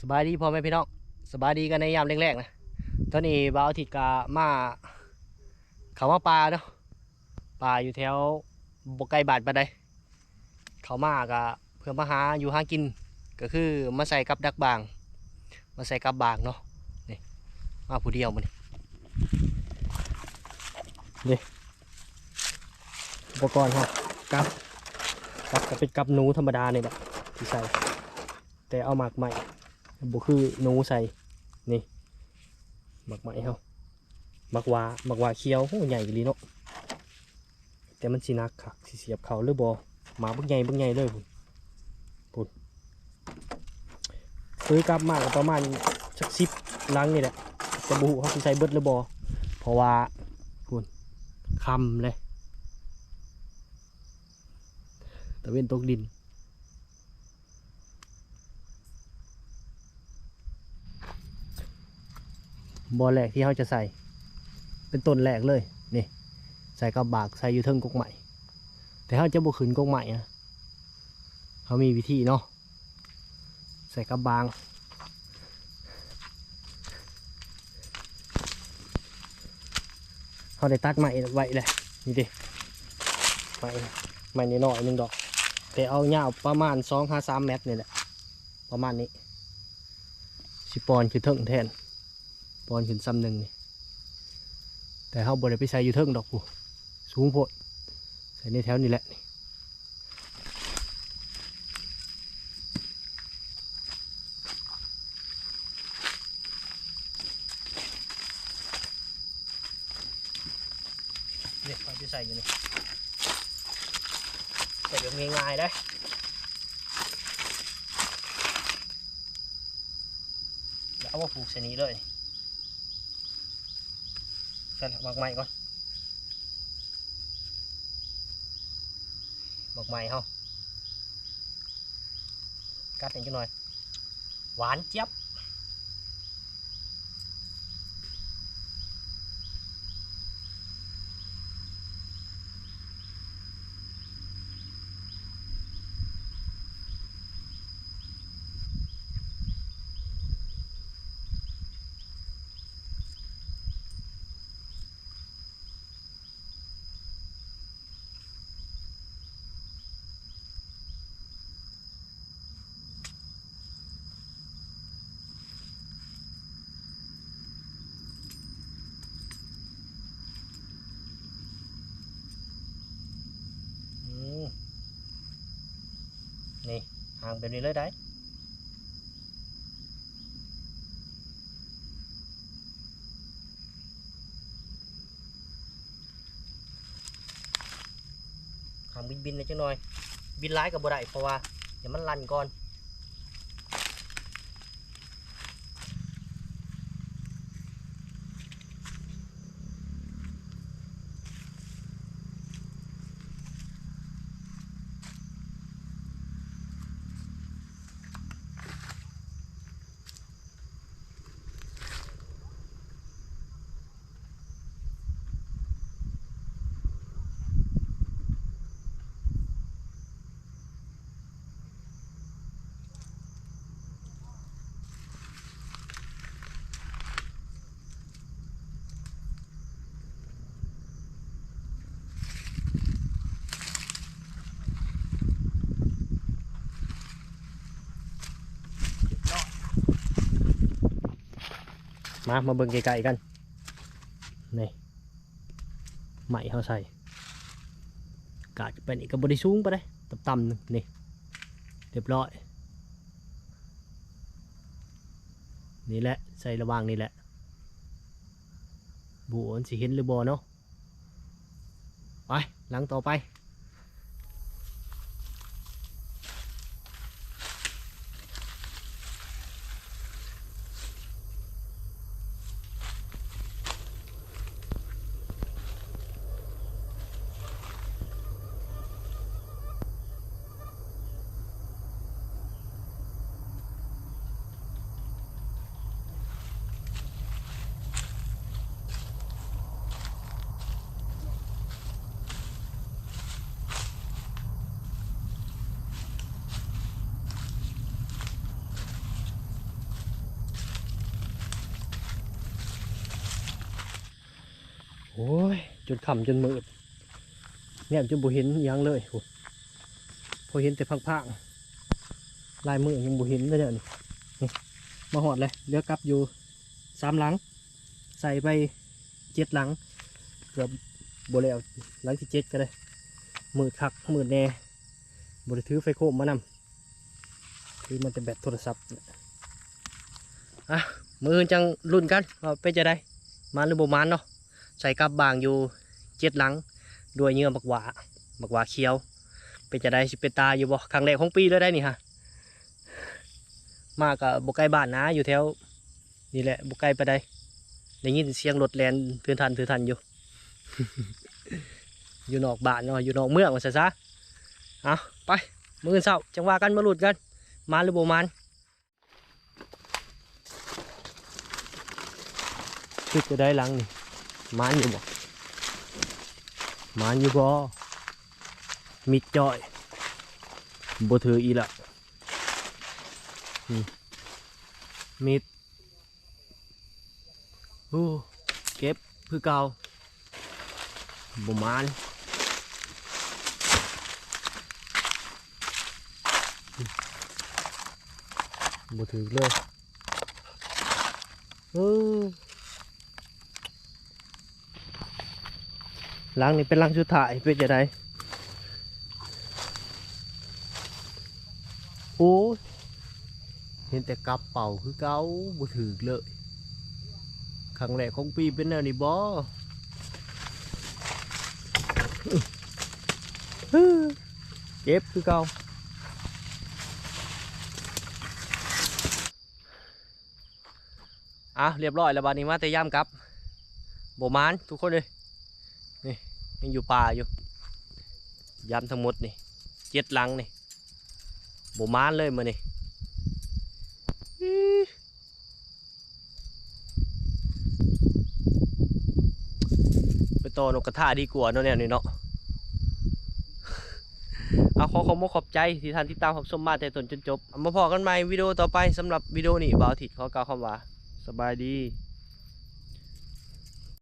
ສະບາຍດີພໍ່ແມ່ພີ່ນ້ອງ ສະບາຍດີກັນໃນຍາມແລງໆນະ. ຕອນນີ້ບ່າວອາທິດກະມາ ເຂົ້າມາປ່າເນາະ ປ່າຢູ່ແຖວບໍ່ໄກບ້ານປານໃດ. ເຂົ້າມາກະເພື່ອມາຫາຢູ່ຫາກິນ ກະຄືມາໃສ່ກັບດັກບາງ ມາໃສ່ກັບບາງເນາະ. ນີ້ ມາຜູ້ດຽວມື້ນີ້ ເດ້ ອຸປະກອນເຮົາ ກັບ ກັບກະເປັນກັບໜູທຳມະດານີ້ແຫຼະທີ່ໃສ່ ແຕ່ເອົາໝາກໄມ້ ບໍ່ຄືໜູໃສ່. ນີ້ ໝາກໄມ້ເຮົາ ໝາກຫວ້າ ໝາກຫວ້າຂຽວ ໂຫ ໃຫຍ່ອີ່ຫຼີເນາະ. ແຕ່ມັນຊິໜັກຄັກ ຊິສຽບເຂົ້າຫຼືບໍ່? ໝາກບັກໃຫຍ່ ບັກໃຫຍ່ເລີຍພຸ້ນ ພຸ້ນ. ເຄີຍກັບມາກະປະມານຈັກສິບຫຼັງນີ້ແຫຼະ ແຕ່ບໍ່ຮູ້ເຮົາຊິໃສ່ເບິດຫຼືບໍ່ ເພາະວ່າ ພຸ້ນ ຄ່ຳເລີຍ ຕາເວັນຕົກດິນ. ບ່ອນແລກທີ່ເຮົາຈະໃສ່ ເປັນຕົ້ນແລກເລີຍ ນີ້ ໃສ່ກັບບາງ ໃສ່ຢູ່ເທິງກົກໄມ້ ແຕ່ເຮົາຈະບໍ່ຂຶ້ນກົກໄມ້ນະ. ເຮົາມີວິທີເນາະ ໃສ່ກັບບາງ ເຮົາໄດ້ຕັດໄມ້ໄວ້ແລ້ວ ນີ້ເດ້ ໄມ້ ໄມ້ນ້ອຍໆໜຶ່ງດອກ ແຕ່ເອົາຍາວປະມານສອງຫາສາມແມັດນີ້ແຫຼະ ປະມານນີ້ ຊິປ່ອນຂຶ້ນເທິງແທນ ປ່ອນຂຶ້ນຊ່ຳໜຶ່ງນີ້ ແຕ່ເຮົາບໍ່ໄດ້ໄປໃສ່ຢູ່ເທິງດອກ ຜູ້ ສູງໂພດ ໃສ່ໃນແຖວນີ້ແຫຼະ ນີ້. ນີ້ ເຮົາຊິໃສ່ຢູ່ນີ້ ໃສ່ແບບງ່າຍໆເດ້ ແລ້ວເອົາມາຜູກໃສ່ນີ້ເລີຍ. ໃສ່ໝາກໄມ້ກ່ອນ ໝາກໄມ້ເຮົາ ກັດໃຫ້ຈັກໜ່ອຍ ຫວານຈຽບ. ອືມ ນີ້ ຫາງແບບນີ້ເລີຍໄດ໋. ຫາງບິນໆແດ່ຈັກໜ່ອຍ ບິນຫຼາຍກະບໍ່ໄດ້ ເພາະວ່າໃຫ້ມັນລັ່ນກ່ອນ. ມາ ມາເບິ່ງໃກ້ໆກັນ ນີ້ ໄມ້ເຮົາໃສ່ ກາດໄປນີ້ກະບໍ່ໄດ້ສູງປານໃດ ຕ່ຳໆໜຶ່ງ ນີ້ ຮຽບຮ້ອຍ. ນີ້ແຫຼະ ໃສ່ລະຫວ່າງນີ້ແຫຼະ ບໍ່ຮູ້ວ່າມັນຊິເຫັນຫຼືບໍ່ເນາະ. ໄປ ຫຼັງຕໍ່ໄປ. ໂອ້ຍ ຈົນຄ່ຳຈົນມືດ ແນມຈົນບໍ່ເຫັນອີ່ຫຍັງເລີຍ ໂອ້ ພໍເຫັນແຕ່ພາງໆ ຫຼາຍມື້ຍັງບໍ່ເຫັນເລີຍແນວນີ້. ນີ້ ມາຮອດແລ້ວ ເຫຼືອກັບຢູ່ສາມຫຼັງ ໃສ່ໄປເຈັດຫຼັງ ເກືອບບໍ່ແລ້ວ ຫຼັງທີເຈັດກໍໄດ້. ມືດຄັກມືດແນ່ ບໍ່ໄດ້ຖືໄຟໂຄມມານຳ ຖືມາແຕ່ແບັດໂທລະສັບ. ອ່ະ ມື້ອື່ນຈັ່ງລຸ້ນກັນວ່າເປັນຈັ່ງໃດ ມານຫຼືບໍ່ມານເນາະ. ໃສ່ກັບບ້າງຢູ່ເຈັດຫຼັງ ດ້ວຍເຫຍື່ອບັກຫວ້າ ບັກຫວ້າຂຽວ. ເປັນຈັ່ງໃດ ຊິເປັນຕາຢູ່ບໍ່? ຄັ້ງແລກຂອງປີເລີຍໄດ໋ນີ້ຫະ ມາກໍບໍ່ໃກ້ບ້ານນະ ຢູ່ແຖວນີ້ແຫຼະ ບໍ່ໄກປານໃດ. ໄດ້ຍິນສຽງລົດແລ່ນເຖື່ນທັນເຖື່ນທັນຢູ່ ຢູ່ນອກບ້ານເນາະ ຢູ່ນອກເມືອງວ່າຊັ້ນຊະ. ເອົາ ໄປ ມື້ອື່ນເຊົ້າຈັ່ງວ່າກັນ ມາລຸ້ນກັນ ມານຫຼືບໍ່ມານ. ຄືຈະໄດ້ຫຼັງນີ້ ມານຢູ່ບໍ່ ມານຢູ່ບໍ່? ມິດຈ້ອຍ ບໍ່ຖືກອີກລະ ອືມ ມິດ. ໂອ້ ເກັບຄືເກົ່າ ບໍ່ໝານ ບໍ່ຖືກເລີຍ. ເອີ ຫຼັງນີ້ເປັນຫຼັງສຸດທ້າຍ ເປັນຈັ່ງໃດ? ໂອ້ຍ ເຫັນແຕ່ກັບເປົ້າຄືເກົ່າ ບໍ່ຖືກເລີຍ. ຄັ້ງແລກຂອງປີເປັນແນວນີ້ບໍ? ເຈັບຄືເກົ່າ. ອ່ະ ຮຽບຮ້ອຍແລ້ວ ບາດນີ້ມາແຕ່ຢາມກັບ ບໍ່ໝານທຸກຄົນເອີຍ. ນີ້ ຍັງຢູ່ປ່າຢູ່ ຢາມທັງໝົດນີ້ ເຈັດຫຼັງນີ້ ບໍ່ໝານເລີຍມື້ນີ້. ໄປຕໍ່ນົກກະທາດີກວ່າເນາະ ແນວນີ້ເນາະ. ເອົາ ຂໍຂອບອົກຂອບໃຈທີ່ທ່ານຕິດຕາມຮັບຊົມມາແຕ່ຕົ້ນຈົນຈົບ. ເອົາ ມາພໍ້ກັນໃໝ່ວິດີໂອຕໍ່ໄປ. ສຳລັບວິດີໂອນີ້ ບ່າວອາທິດຂໍກ່າວຄຳວ່າ ສະບາຍດີ.